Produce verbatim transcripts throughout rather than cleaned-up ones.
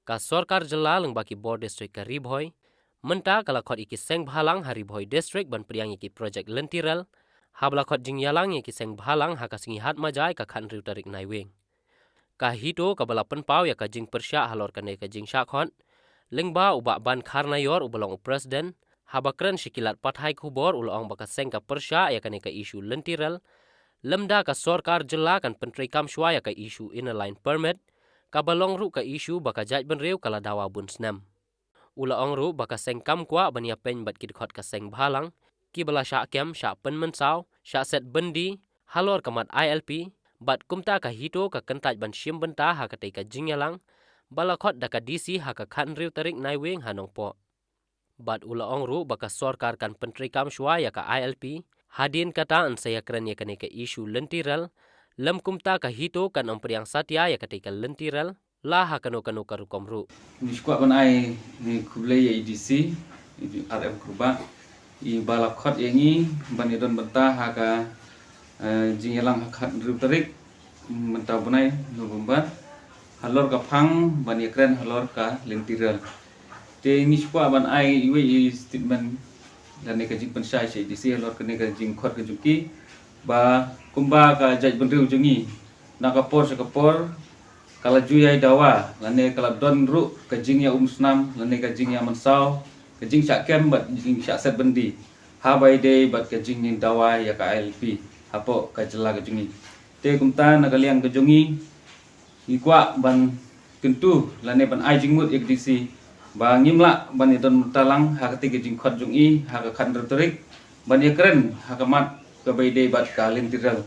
Ka sorkar jylla lyngba ki bor district ka Ri Bhoi mynta ka la khot ïa ki seng bhalang ha Ri Bhoi district ban pdiang ïa ki project lynti rel, haba la khot jingïalang ïa ki seng bhalang ha ka sngi Hatmaja ïa ka khathynriew tarik Naiwieng. Ka HITO kaba la pynpaw ïa ka jingpyrshah halor kane ka jingshah khot, lyngba u Bah Ban Kharnaior uba long u president, haba kren sha ki lad pathai khubor u la ong ba ka seng ka pyrshah ïa kane ka issue lynti rel, lymda ka sorkar jylla kan pyntreikam shuwa ïa ka issue Inner Line Permit, kaba long ruh ka issue ba ka jaitbynriew ka la dawa bun snem. U la ong ruh ba ka seng kam kwah ban ïapeiñ bad ki dkhot ka seng bhalang, kiba la shah kem, shah pynmynsaw, shah set byndi halor ka mat ILP, bad kumta ka HITO ka kyntait ban shim bynta ha katei ka jingïalang ba la khot da ka DC ha ka khathynriew tarik Naiwieng ha Nongpoh. Bad u la ong ruh ba ka sorkar kan pyntreikam shuwa ïa ka ILP, hadien kata yn sa ïakren ïa kane ka issue lynti rel, lym kumta ka HITO kan ym pdiang satia ïa katei ka lynti rel la ha kano kano ka rukom ruh. Ngi shu kwah ban ai, eh, khublei ïa i DC, i RM Kurbah, iba la khot ïa ngi ban ïadon bynta ha ka, eh, jingïalang ha khathynriew tarik mynta u bnai November, halor ka phang ban ïakren halor ka lynti rel. Te ngi shu kwah ban ai iwei i statement lane ka jingpynshai sha i DC halor kane ka jingkhot ka jong ki, ba kumba ka jaitbynriew jong ngi na ka por sha ka por ka la ju ïai dawa lane ka la don ruh ka jingïaumsnam lane ka jingïamynsaw, ka jingshah kem bad jingshah set byndi, haba ïadei bad ka jingdawa ïa ka ILP hapoh ka jylla ka jong ngi. Te kumta na ka liang ka jong ngi, ngi kwah ban kyntu lane ban ai jingmut ïa ka DC ba ngim lah ban ïadon bynta lang ha katei ka jingkhot jong i ha ka khathynriew tarik ban ïakren ha ka mat kaba ïadei bad ka lynti rel.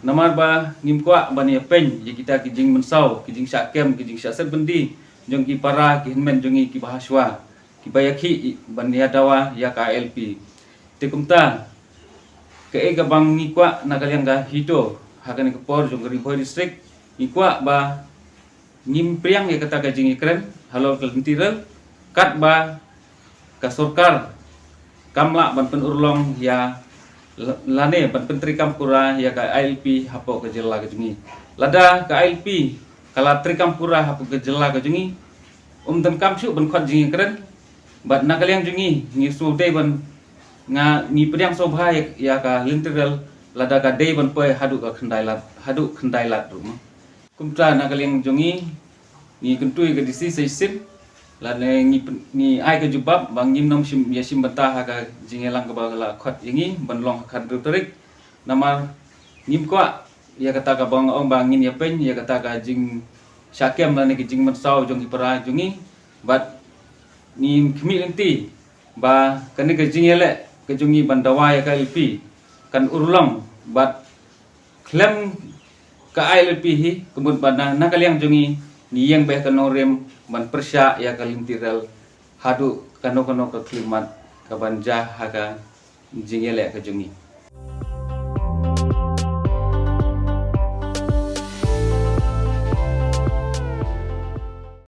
Namar ba ngim kwah ban ïapeiñ ïa kita ki jingmynsaw, ki jingshah kem, ki jingshah set byndi jong ki para ki hynmen jong ngi kiba ha shuwa, kiba ïakhih ban ïadawa ïa ka ILP. Te kumta, kaei kaba ngi kwah na ka liang ka HITO ha kane ka por jong ka Ri Bhoi District, ngi kwah ba ngim pdiang ïa kata ka jingïakren halor ka lynti rel katba ka sorkar kam lah ban pynurlong ïa la-, lane ban pyntreikam pura ïa ka ILP hapoh ka jylla ka jong ngi. Lada ka ILP ka la treikam pura hapoh ka jylla ka jong ngi, um donkam shuh ban khot jingïakren. Bad na ka liang jong ngi, ngi shu dei ban, nga, ngi pdiang sngewbha ïa, ïa ka lynti rel lada ka dei ban poi haduh ka Khyndailad, haduh Khyndailad ruh mo. Kumta na ka liang jong ngi, ngi kyntu ïa ka DC sa shisien lane ngi pyn-, ngi ai ka jubab ba ngim nym shim, ïashim bynta ha ka jingïalang kaba la khot ïa ngi ban long ha ka khathynriew tarik. Namar ngim kwah ïa kata kaba nga ong ba ngin ïapeiñ ïa kata ka jingshah kem lane ka jingmynsaw jong ki para jong ngi. Bad ngin khmih lynti ba kane ka jingïaleh ka jong ngi ban dawa ïa ka ILP kan urlong bad khlem ka ILP hi, ka mut ba na, na ka liang jong ngi, ngi ïeng beit ha ka nongrim ban pyrshah ïa ka lynti rel haduh kano kano ka khyllipmat kaban jia ha ka jingïaleh ka jong ngi.